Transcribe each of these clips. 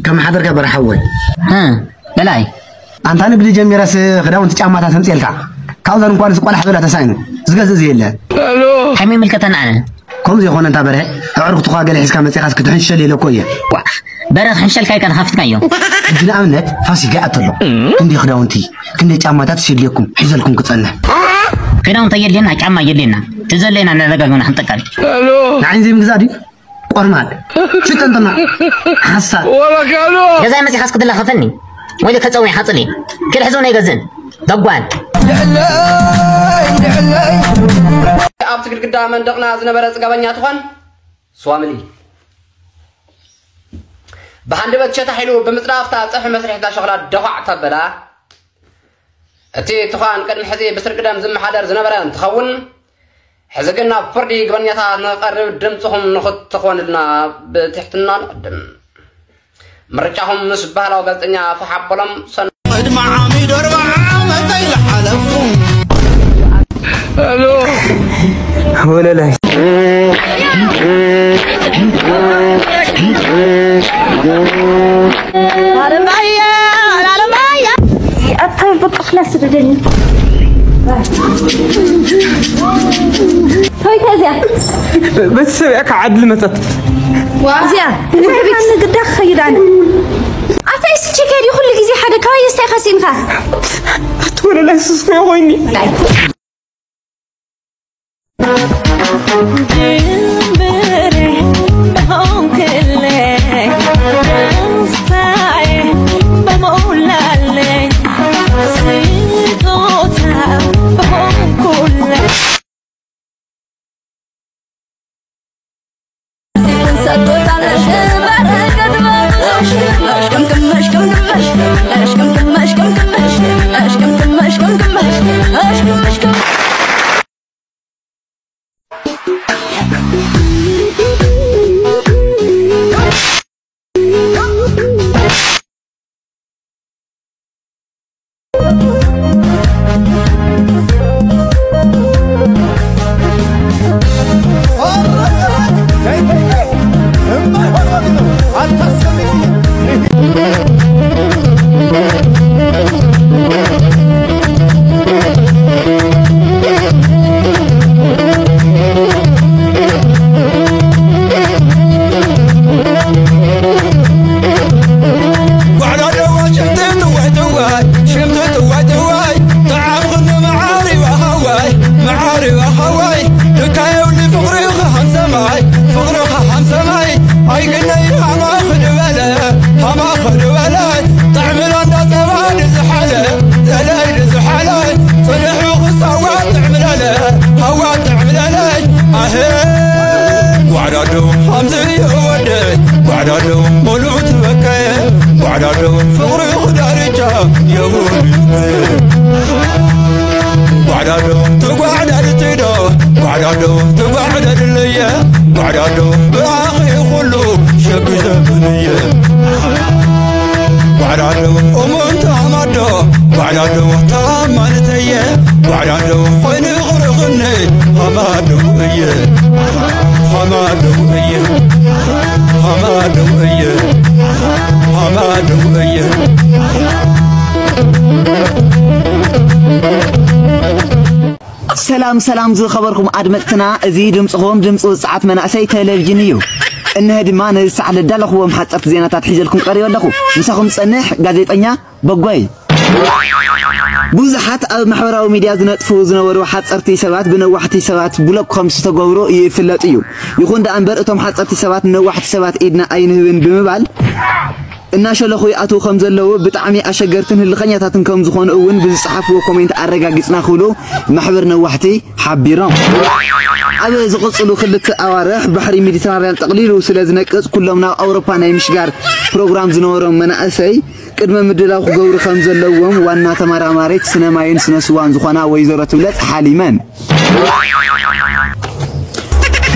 ከም ሓደርካ በረሓወይ። እ፣ በላይ። ኣንታ ንግዲ ጀሚረስ ክዳውንቲ ጫማታት ኣምፅኤልካ። ካብዛ ድንኳንስ ቆላሕ በላ ተሳኢኑ ዝገዝእ ዘየለ። ከመይ ይምልከተና ኣነ? ከምዚ ይኾነ እንታ በርሀ፣ ኣዕሩኽትኻ ገለ ሒዝካ መፂኻስ ክትሕንሸል ኢለ እኮ እየ። ዋ፣ በረ ክሕንሸልካ ኢልካ ተኻፊትካዮ። ሕጂ ንኣብነት ፋሲካ ይኣቱ ኣሎ። ክንደይ ክዳውንቲ፣ ክንደይ ጫማታት ሲድልየኩም ሒዘልኩም ክጸንሕ። ክዳውንቲ የድልየና፣ ጫማ የድልየና። እቲ ዘድልየና እናደጋገምና ክንጥቀም። ንዓይን ዘይምግዛእ ድዩ? ቆርማድ። ሽጠንጥና። ሓሳድ። ገዛይ መፂኻስ ክትላኸፈኒ? ወይለ ከፀውዒ ሓፅሊ። ክልሕዞ ናይ ገዝን። ደጓል። ኣብቲ ግድግዳ መንደቕና ዝነበረ ጽጋበኛ ትኾን? ስዋምሊ። ብሃንደበት ሸታሕ ኢሉ ብምጽዳፍታ ጸብሒ መስርሒ እታ ሸኽላ ደዃዕ ተበላ። እቲ ትዃን ቅድሚ ሕዚ ብስርቂ ደም ዝመሓደር ዝነበረ እንትኸውን፣ ሕዚ ግን ናብ ፍርዲ ግበኛታት ንቐርብ ድምፅኹም ንኽትኾንልና ብትሕትና ንቕድም። ምርጫኹም ምስ ባህላዊ ጋዜጠኛ ፋሕ ኣበሎም ሰን- ቅድሚ ዓሚዶ ኣርባዓ ዓመተይ ዝሓለፍኩም። ወለላይ። ኣታ በቃ ክላስ ስደደኒ። ሆይ ከዚያ ቤተሰብ እያ ከዓድሊ መጸት። እዚኣ ንግዳ ክኸይድ ኣነ። ኣታ ይስቺ ከዲ ኩሉ ግዜ ሓደ ካባይ ስታይ ከሲንካ። ኣትወለላይ ስስኮ ኮይኒ። ድንብሬ በሆንክለይ፣ ደስታዬ በሞላለኝ፣ ስጦታ በሆንኩለይ። ጓዕዳ ደዋ ሽምቲ ጥዋይ ጥዋይ፣ ሽምቲ ጥዋይ ጥዋይ፣ ጣዕምኽኒ መዓር ይባሃዋይ፣ መዓር ይባሃዋይ፣ ድካየውሊ ፍቕርኻ ሃምሰማይ፣ ፍቕርኻ ሃምሰማይ፣ ኣይግነይ ሃማ ክድበለ፣ ሃማ ክድበለ፣ ጥዕምና እንዳ ጸባ ድዝሓለ፣ ዘለይ ድዝሓለ፣ ጽንሑ ክሳዋ ጥዕምለለ፣ ሃዋ ጥዕምለለ፣ ኣሄ ጓዕዳዶ ሃምዚ ወደ ጓዕዳዶ ሙሉ ትበከየ ጓዕዳዶ ፍቕሪ ክዳርቻ የውልከየ ጓዕዳዶ ትጓዕዳድትዶ ጓዕዳዶ ትጓዕዳድለየ ጓዕዳዶ ብኣኺ ኩሉ ሸግዘብንየ ጓዕዳዶ እሙንታ ሃማዶ ጓዕዳዶ ታማንተየ ጓዕዳዶ ኾይኑ ኽርኽኒ ሃማዶ እየ ሃማዶ እየ ሃማዶ እየ ሃማዶ እየ ሰላም ሰላም ዝኸበርኩም ኣድመፅትና፣ እዚ ድምፅኹም ድምፂ ውፅዓት መናእሰይ ቴሌቪዥን እዩ። እንሀ ድማ ነዚ ሰዓት ለዳለኽዎም ሓፀርቲ ዜናታት ሒዘልኩም ቀሪበ ኣለኹ። ምሳኹም ዝፀንሕ ጋዜጠኛ በጎይ። ብዙሓት ኣብ ማሕበራዊ ሚድያ ዝነጥፉ ዝነበሩ ሓፀርቲ ሰባት ብነዋሕቲ ሰባት ብሎክ ከም ዝተገብሩ ይፍለጥ እዩ። ይኹን ደኣ እምበር እቶም ሓፀርቲ ሰባት ንነዋሕቲ ሰባት ኢድና ኣይንህብን ብምባል እናሸለኹ ይኣትዉ ከም ዘለዉ ብጣዕሚ ኣሸገርትን ህልኸኛታትን ከም ዝኾኑ እውን ብዝፀሓፍዎ ኮሜንት ኣረጋጊፅና ክብሉ ማሕበር ነዋሕቲ ሓቢሮም። ኣብ ዝቕፅሉ ክልተ ኣዋርሕ ባሕሪ ሜዲትራንያን ጠቕሊሉ ስለ ዝነቅፅ ኩሎም ናብ ኣውሮፓ ናይ ምሽጋር ፕሮግራም ዝነበሮም መናእሰይ ቅድመ ምድላው ክገብሩ ከም ዘለዎም ዋና ተመራማሪት ስነ ማይን ስነ ስዋን ዝኾና ወይዘሮ ትብለፅ ሓሊመን።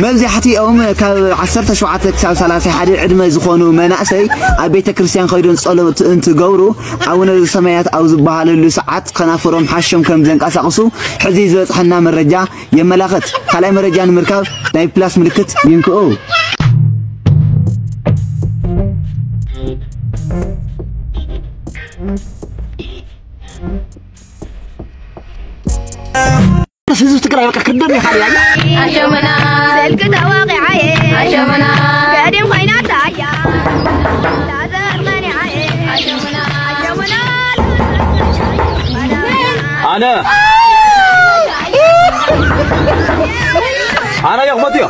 መብዛሕትኦም ካብ ዓሰርተ ሸውዓተ ክሳብ ሰላሳ ሓደ ዕድመ ዝኾኑ መናእሰይ ኣብ ቤተ ክርስቲያን ከይዶም ጸሎት እንትገብሩ፣ ኣቡነ ዘሰማያት ኣብ ዝበሃለሉ ሰዓት ከናፍሮም ሓሾም ከም ዘንቀሳቕሱ ሕዚ ዝበጽሐና መረጃ የመላኽት። ካልኣይ መረጃ ንምርካብ ናይ ፕላስ ምልክት ይንክኡ። ህዝቢ ትግራይ በቃ ክርደም ይኻል ያለ ኣሸመና ስልክ ተዋቂዓየ ኣሸመና ገዲም ኮይና ታያ ላዘር መኒዓየ ኣሸመና ኣሸመና ኣነ ኣነ የኽመትዮ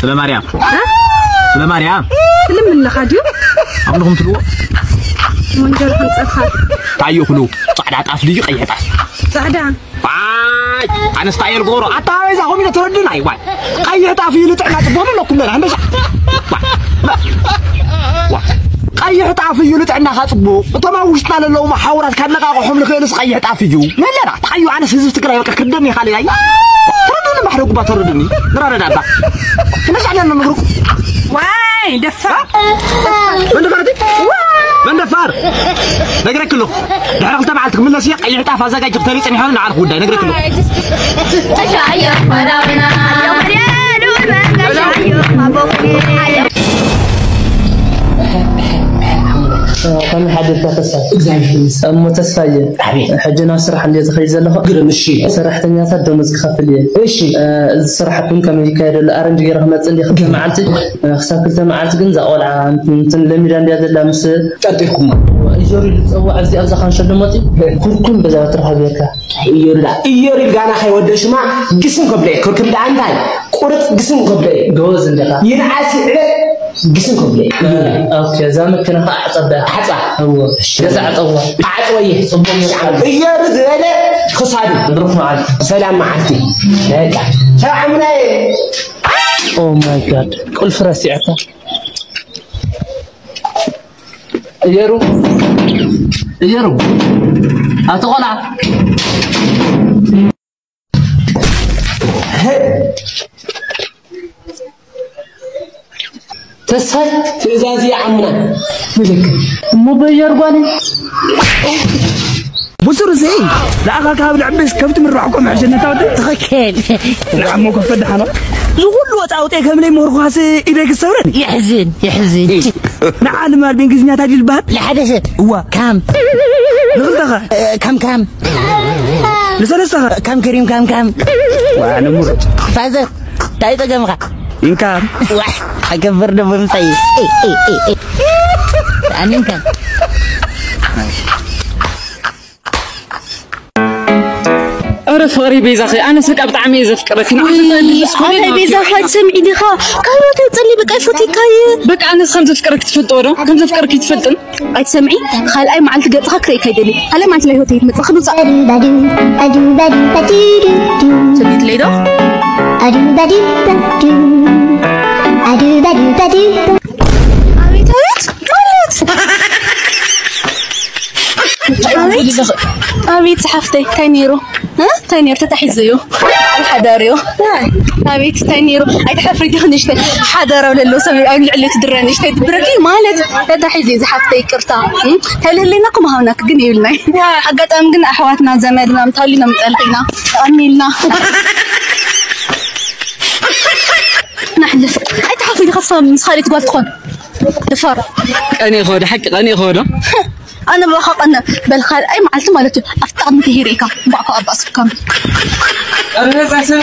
ስለ ማርያም ስለ ማርያም ትልምለኻ ድዩ? ኣምልኹም ትልዎ መንገድ ክንጸርኻ ታዩ ክሉ ጻዕዳ ጣፍ ድዩ ቀይሕ ጣፍ? ጻዕዳ ኣይ ኣነስ ታየል ጎሮ ኣታ በዛ ኮሚነ ተረድና ይዋይ ቀይሕ ጣፍ እዩ ልጥዕና ጽቡቕ ኣለኩም ለና እንደዛ ቀይሕ ጣፍ እዩ ልጥዕናኻ ጽቡቕ እቶም ኣብ ውሽጥና ለለዉ መሓውራት ካብ ነቃቕሖም ንኽእልስ ቀይሕ ጣፍ እዩ መለና ታዩ ኣነስ ህዝቢ ትግራይ በቃ ክርደኒ ይኻል ያይ ተረድኒ ባሕሪ ጉባ ተረድኒ ንራረዳባ እንደዛ ኣለና ምኽርኩ ዋይ ደፋር መን ደፋር ነግረክ ኣለኹ ድሕሪ ክልተ መዓልቲ ክምለስ እየ ቀይሕ ጣፍ ኣዘጋጅ ክተርኢ ጸኒሖ ንዓልኩ ጉዳይ ነግረክ ኣለኹ ከመይ ሓዲርካ ተስፋ እሞ ተስፋየ ሕጂ ናብ ስራሕ እንድየ ዝኸይድ ዘለኹ ሰራሕተኛታት ደሞዝ ክኸፍል እየ እዚ ስራሕ ግን ከመይ ይካየድ ኣሎ ኣረንጅ ገይረ ክመፅእ እንድየ ክልተ መዓልቲ ክሳብ ክልተ መዓልቲ ግን እዛ ቆልዓ እንትን ለሚዳ እንድያ ዘላ ምስ ጠርጢርኩማ እዮሪ ዝፀዋዕ እዚ ኣብዛ ካንሸሎ መፂ ኩርኩም በዛ ትረኸብ ጌርካ እዮሪ እዮሪ ጋና ከይወደ ሽማ ግስም ከብለ ክርክም ደኣ እንታይ ቁርፅ ግስም ከብለ ጎበዝ እንዲኻ ይንዓስ ይዕበ ግስም ከብለ ኦኬ እዛ መኪና ከዓ ዓፀባ ሓፃ እዎ ገዛ ዓፀዋ ዓፀወየ እዮሪ ዝበለ ክሳዱ ብሩኽ መዓልቲ ሰላም መዓልቲ በቃ ሰብዓምናየ Oh my god ቁልፊ ረሲዐካ እየሩ እየሩ ኣቲ ቆልዓ ተስፋይ ትእዛዝ ይዓምና ምልክ እሞ በየር ጓል ብሱር እዚ ንኣኻ ካብ ልዕብስ ከብቲ ምርባሕኮ መሕሸነታ ወዲ ትኽክል ንዓሞ ከፈ ደሓኖ ዝኹሉ ወፃውጤ ከም ለይ ምህርኳስ ኢደይ ክሰብረን ይሕዝን ይሕዝን ንዓ ልማድ ብእንግሊዝኛ እንታይ ድዩ ዝበሃል ንሓደ ሰብ እዋ ካም ንኽልተኸ ከም ካም ንሰለስተኸ ከም ክሪም ካም ካም ዋ ንሙር ፋዘር እንታይ ጸገምካ ኢንካም ኣገበር ዶ ብምሳይ ኣኒንካ ኣረ ፍቕሪ ቤዛኺ ኣነ ስቃ ብጣዕሚ እየ ዘፍቅረኪ ንዓኺ ኣነ ቤዛ ሓድ ሰምዒ ዲኻ ካሮት የፅሊ በቃ ይፈትካ እየ በቃ ኣነስ ከም ዘፍቅረኪ ትፈልጥዎ ዶ ከም ዘፍቅረኪ ትፈልጥን ኣይትሰምዒ ካልኣይ መዓልቲ ገፅኻ ክርእየካ ይደሊ ካልኣይ መዓልቲ ናይ ሆቴል መፅኻ ንውፃእ ሰሚት ለይዶ ኣቤት ኣቤት ማለት ኣቤት ዝሓፍተይ እንታይ ነይሩ እንታይ ነይሩ ተታሒዘዮ ሓዳርዮ ኣቤት እንታይ ነይሩ ኣይትሓፍሪ ዲኺ ንሽተ ሓዳር ኣብ ለሎ ሰብ ኣብ ልዕሊ ትድረ ንሽተ ትብረኪ ማለት ተታሒዘ ዝሓፍተይ ይቅርታ ተልህልና እኮ ምሃብናክ ግን ይብልናይ ኣጋጣሚ ግን ኣሕዋትና ዘመድና ምታሉ ኢና ምፀልኺና ኣሚልና ናሕልፍ ኣይትሓፍሪ ዲኻ ምስ ካልእ ትጓል ትኾን ድፋር ቀኒ ኸዶ ሓቂ ቀኒ ኸዶ ኣነ ብኻ ቀነ በል ካልኣይ መዓልቲ ማለት እዩ ኣብቲ ጣቕሚ ተሂርኢካ እምባዕኳ ኣባእስካ ኣበዛ ሰብ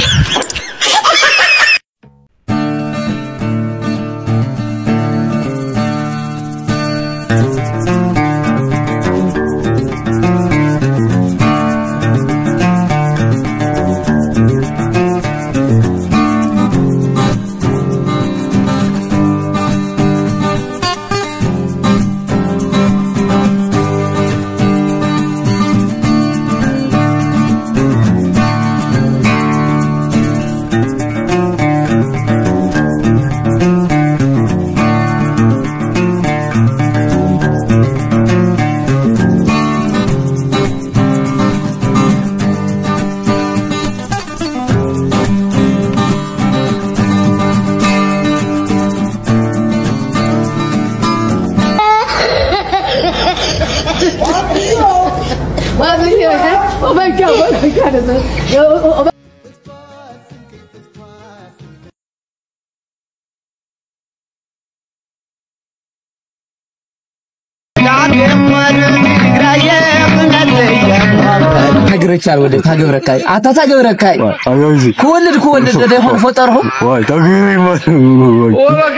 ሃገረቻል ወደ ታገብረካይ ኣታ ታገብረካይ ኣያዚ ክወልድ ክወልድ ወደ ይኾን ፈጠርኹ ዋይ ታገሪ ማለት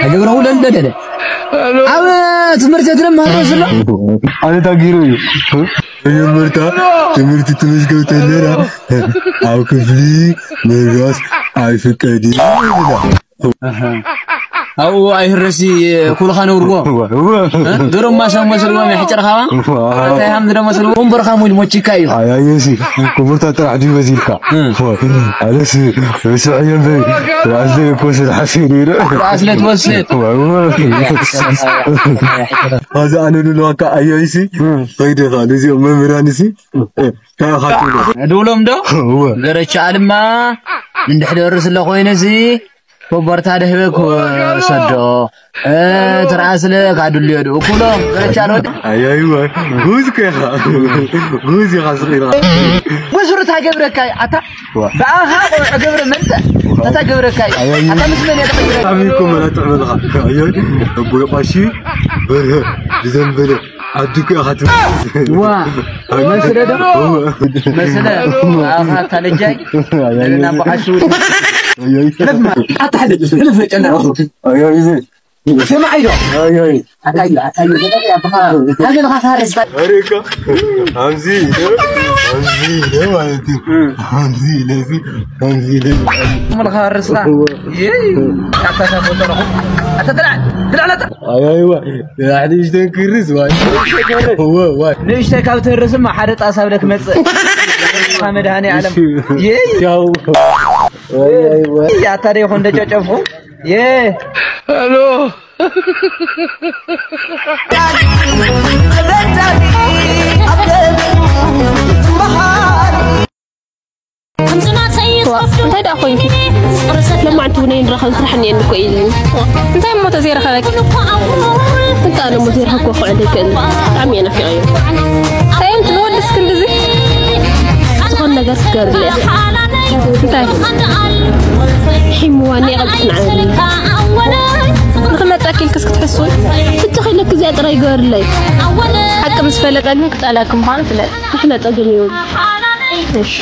ሃገብረ ውለድ ደደደ ኣብ ትምህርቲ ትለምሃሮ ስለ ኣነ ታገሪ እዩ መጀመርታ ትምህርቲ ትምዝገብ ተለና ኣብ ክፍሊ ምርጋስ ኣይፍቀድ ኣብኡ ኣይህረሲ ኩልኻ ነውርዎ ድሮማ ሰብ መስልዎም የሕጭርኻዋ እንታይ ሃም ዝደ መስልዎ ወንበርኻ ሙል ሞቺካ እዩ ኣያየሲ ክቡርታ ጥራሕ ድዩ በዚልካ ኣለስ ርስዕ እዮም በይ ራስደ እኮ ስራሕ ሲሉ ይረ ኣስለት ወስለት ኣዚ ኣነ ልለዋካ ኣያይሲ ፈይደኻ ነዚኦም መምህራን ሲ ካኻ ትብሎ ድብሎም ዶ ገረቻ ኣልማ እንድሕደር ስለ ኮይነ ሲ ኮቦርታ ደህበ ክወሰዶ ትርኣ ስለ ካድልዮ ዶ ኩሎ ገረቻ ዶ ኣያይዋ ጉዝ ከኻ ጉዝ ኢኻ ስኺራ ብዙርታ ገብረካይ ኣታ ብኣኻ ቆልዑ ገብረ መልጠ ኣታ ገብረካይ ኣታ ምስ መን እየ ተቐይረ ዓብይኩም መላጥዕ በልኻ ኣዮ ኣቦይ ቋሺ በርሀ ብዘንበለ ዓዲ እኮ ኢኻ ትብል ዋ መስለ ዶ መስለ ኣኻ ታለጃይ እና በዓሹ ኣዮ ሕለፍ ማ ኣታ ሕለፍ ሕለፍ ጨና ኣዮ ስማዕ ኢዶ ኣዮ ኣታዩ ኣታዩ ሀገር ኻሳረስ ኣሬካ ኣምዚ ኣምዚ ማለት እዩ ኣምዚ ለዚ ኣምዚ ለዚ ምልኻ ርስታ ይይ ኣታ ሳቦ ተረኹ ኣታ ትልዕ ትልዕ ለታ ኣያይዋ ንእሽተን ክርስ ዋይ እወ ዋይ ንእሽተይ ካብ ትህርስማ ሓደ ጣሳ ብለ ክመፅእ መድሃኒ ዓለም ይይ ያው ኣያይዋ ኣታ ደ ይኾን ደጨጨፍኹ የ ሄሎ እንታይ ደኣ ኮይንኪ? ለማዕንቲ እውን ኣይንራኸብ ስራሕ እኒአኒ እኮ ኢሉኒ። እንታይ እሞ ተዘይረኸበኪ? እንታይ ኣነ እሞ ዘይረኸብኩ ክውዕል ኣይክእልን። ብጣዕሚ እየ ናፊቐዮ። እንታይ እንቲ ንወድስ ክንድዚ? ዝኾነ ነገር ክገብርለ እየ። እንታይ? ሒምዋ እኒአ ቀልጥፍ ንዓይኒ። ንኽመፀኪ ኢልክስ ክትሕስዊ? ትተኺለኪ እዚኣ ጥራይ ግበርለይ። ሓቂ ምስ ፈለጠ ግን ክፀልኣኪ ምዃኑ ፍለጥ። ክፍለጠ ግን ይብል። እሺ።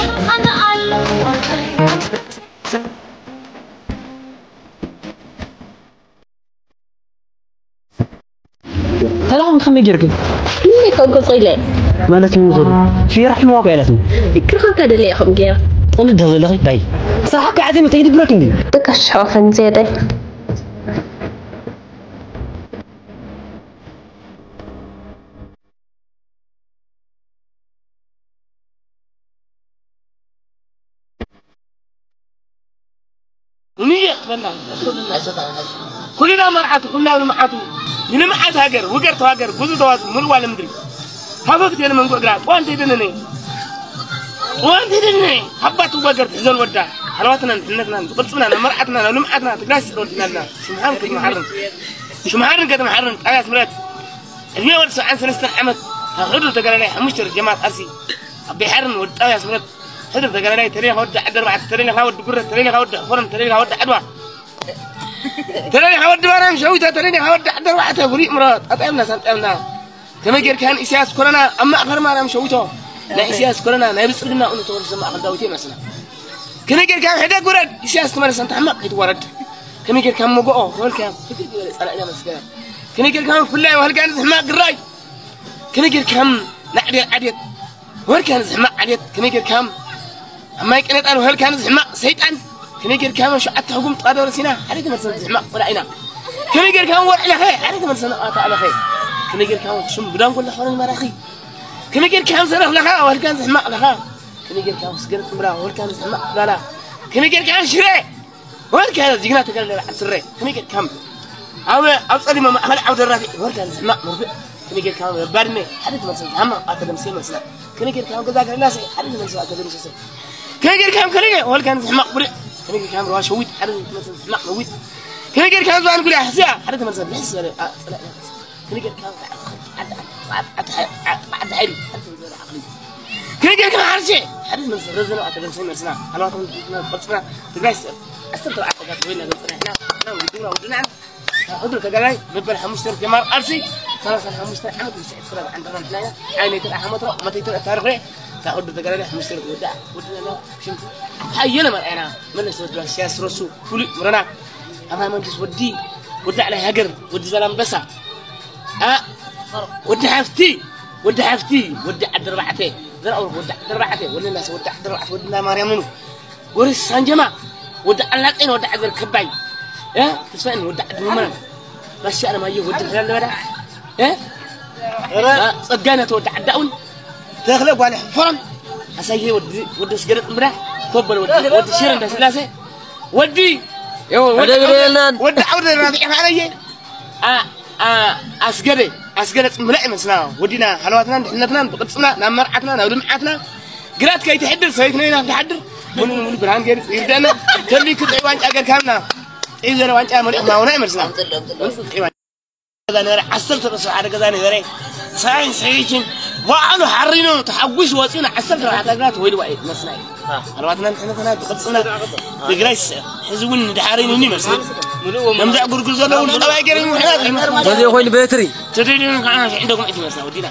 ሰላም ከመይ ጌርኪ? እኔ እኮ ገጹ ኢለ። ማለት ምን ዞሮ? ፊራ ሕማዋ እኮ ያላት ነው። ይቅርታ ከደለ ያኹም ጌራ። ጥልድ ዘለኺ ዳይ። ሳሓ ከዓዘ መተ ይድብረክ እንዴ? ጥቀሽ ሸዋፈን ዜደይ። ንየት በላ ኩልና መርዓቱ ኩልና ልምዓቱ ንልምዓት ሃገር ውገር ተዋገር ጉዙ ተዋዙ ሙሉዋ ለምድሪ ሃፈፍት የለ መንጎ እግራ ጥዋን ተይደነነ ጥዋን ተይደነነ ሃባ ትዋገር ትሕዘን ወዳ ሃለዋትና ንሕነትና ንቅልጽምና ናብ መርዓትና ናብ ልምዓትና ትግራይ ስለ ወድናልና ሽምሓን ክትመሓርን ሽምሓርን ከተመሓርን ጣብያ ስምረት ዕድሜ ወዲ ሰብዓን ሰለስተን ዓመት ካብ ሕዱር ተጋዳላይ ሓሙሽተ ርጀማት ኣርሲ ኣቢ ሓርን ወዲ ጣብያ ስምረት ሕዱር ተጋዳላይ ተደሊኻ ወዲ ዓዲ ኣርባዕተ ተደሊኻ ወዲ ጉረ ተደሊኻ ወዲ ሕኮረም ተደሊኻ ወዲ ዓድዋ ተደሊኻ ወዲ ማርያም ሸዊቶ ተደሊኻ ወዲ ዓዲ ኣርባዕተ ፍሉይ እምሮ ጣጣዮምና ሳንጣዮምና ከመይ ጌርካ ንኢሳያስ ኮረና ኣብ ማእኸል ማርያም ሸዊቶ ናይ ኢሳያስ ኮረና ናይ ብፅግና እኑ ተወርሰ ማእኸል ዳዊት መስና ከመይ ጌርካ ሕደግ ውረድ ኢሳያስ ትመለሰ እንተ ሕማቕ ከይትዋረድ ከመይ ጌርካ መጎኦ ወልካ ሕግር ዝበለ ፀላእና መስገና ከመይ ጌርካ ፍላይ ወህልካ ንዝሕማቕ ግራይ ከመይ ጌርካ ናዕዴር ዓዴት ወልካ ንዝሕማቕ ዓዴት ከመይ ጌርካ ኣብ ማይ ቀለጣን ወህልካ ንዝሕማቕ ሰይጣን ከመይ ጌርካ ሸዓተ ሕጉም ጥቓ ደብረ ሲና ሓደ ተመልሰ ዝሕማቕ ፀላኢና ከመይ ጌርካ ወርዕለኸ ሓደ ተመልሰ ነቓታ ኣለኸ ከመይ ጌርካ ሽም ብዳንጎላ ኸረን መራኺ ከመይ ጌርካ ሰረኽ ለኻ ወህልካ ንዝሕማቕ ለኻ ከመይ ጌርካ ስገር ጥምራ ወህልካ ንዝሕማቕ ላላ ከመይ ጌርካ ሽረ ወርካ ጅግና ተጋደለ በዓል ስረ ከመይ ጌርካ ኣብ ኣብ ጸሊም ማእኸል ዓውደ ራፊዕ ወርካ ዝሕማቕ መርፍእ ከመይ ጌርካ ባድመ ሓደ ትመልሰ ዝሓማቕ ኣተደምሰ ይመስላ ከመይ ጌርካ ገዛ ገርላሰ ሓደ ትመልሰ ኣተደምሰሰ ከመይ ጌርካ ከመይ ወርካ ዝሕማቕ ብርዕ ከመይ ጌርካ ሩባ ሸዊት ሓደ ትመልሰ ዝሕማቕ ነዊት ከመይ ጌርካ ዝባን ጉልያ ሕስያ ሓደ ትመልሰ ብሕስ ዝበለ ኣጸላኢ ከመይ ጌርካ ዓዲ ሓይሊ ሓደ ትመልሰ ዓቕሊ ገርገር ግን ሓርሴ ሓደ ዝመልስ ረዘነ ኣተገንሰ ይመልስና። ኣልዋቶም ዝመልስና ትግራይ ዓሰርተ ኣርባዕተ ጋር ወይና ገንጽና ሕና ሕና ውድድርና ውድና ሕድር ተጋዳላይ መበል ሓሙሽተ ርክ የማር ቃልሲ ሰላሳ ሓሙሽተ ዓመት ብስዕት ክረብ ዓንድና ምሕናያ ዓይነይትን ኣሕመትሮ መተይትን ኣታርኽሬ ካብ ሕድር ተጋዳላይ ሓሙሽተ ርክ ወዳ ውድና ሽምቲ ሓየለ መርኣይና መለስ ወድና ሲያስረሱ ፍሉይ ምረና ኣባ መንግስት ወዲ ወዲ ዕላይ ሃገር ወዲ ዘላምበሳ ኣ ወዲ ሓፍቲ ወዲ ሓፍቲ ወዲ ዓዲ ኣርባዕተ ዘርኣው ወዲ ዓዲ ኣርባዕተ ወለናስ ወዲ ዓዲ ኣርባዕተ ወዲ ናይ ማርያም ምኑ ወርስ ሳንጀማ ወዲ ዓላጤን ወዲ ዓዘር ከባይ እ ተስፋን ወዲ ዓዲ መመና ባሻ ኣለማየሁ ወዲ ሕላል ለበዳ እ ጸጋነት ወዲ ዓዳውን ተኽለ ጓል ሕፈሮም ኣሳየ ወዲ ወዲ ስገደ ጥምብዳ ኮበል ወዲ ወዲ ሽረ እንዳስላሴ ወዲ ወዲ ዓውደ ናብዒ ካለየ ኣስገደ ኣስገደ ጽምብላ ይመስና ወዲና ሃለዋትናን ድሕነትናን ብቅርጽና ናብ መርዓትና ናብ ልምዓትና ግራት ከይትሕድር ሰበይትና ኢና ትሓድር ሙሉ ሙሉ ብርሃን ገይሩ ይርደና ተልቢ ክጥዒ ዋንጫ ገርካምና ጥዒ ዘለ ዋንጫ መሪሕና ውና ይመስና ገዛ ነበረ ዓሰርተ ርእሱ ሓደ ገዛ ነበረ ሰብኣይን ሰበይትን ባዕሉ ሓሪኑ ተሓጒስ ወፂኡ ንዓሰርተ ኣርባዕተ ግራት ወይ ድዋ መስና እዩ ኣርባትና ንሕነትና ብቅርፅና ትግራይ ሕዚ እውን ንድሓሪን እውን ይመስል መምዘዕ ጉርጉር ዘለውን ጠባይ ገይረ ምሕናት ይመስል በዚ ኮይኑ በትሪ ተደሊኑ ከዓ ሽዕን ደግሞ እቲ መስና ወዲና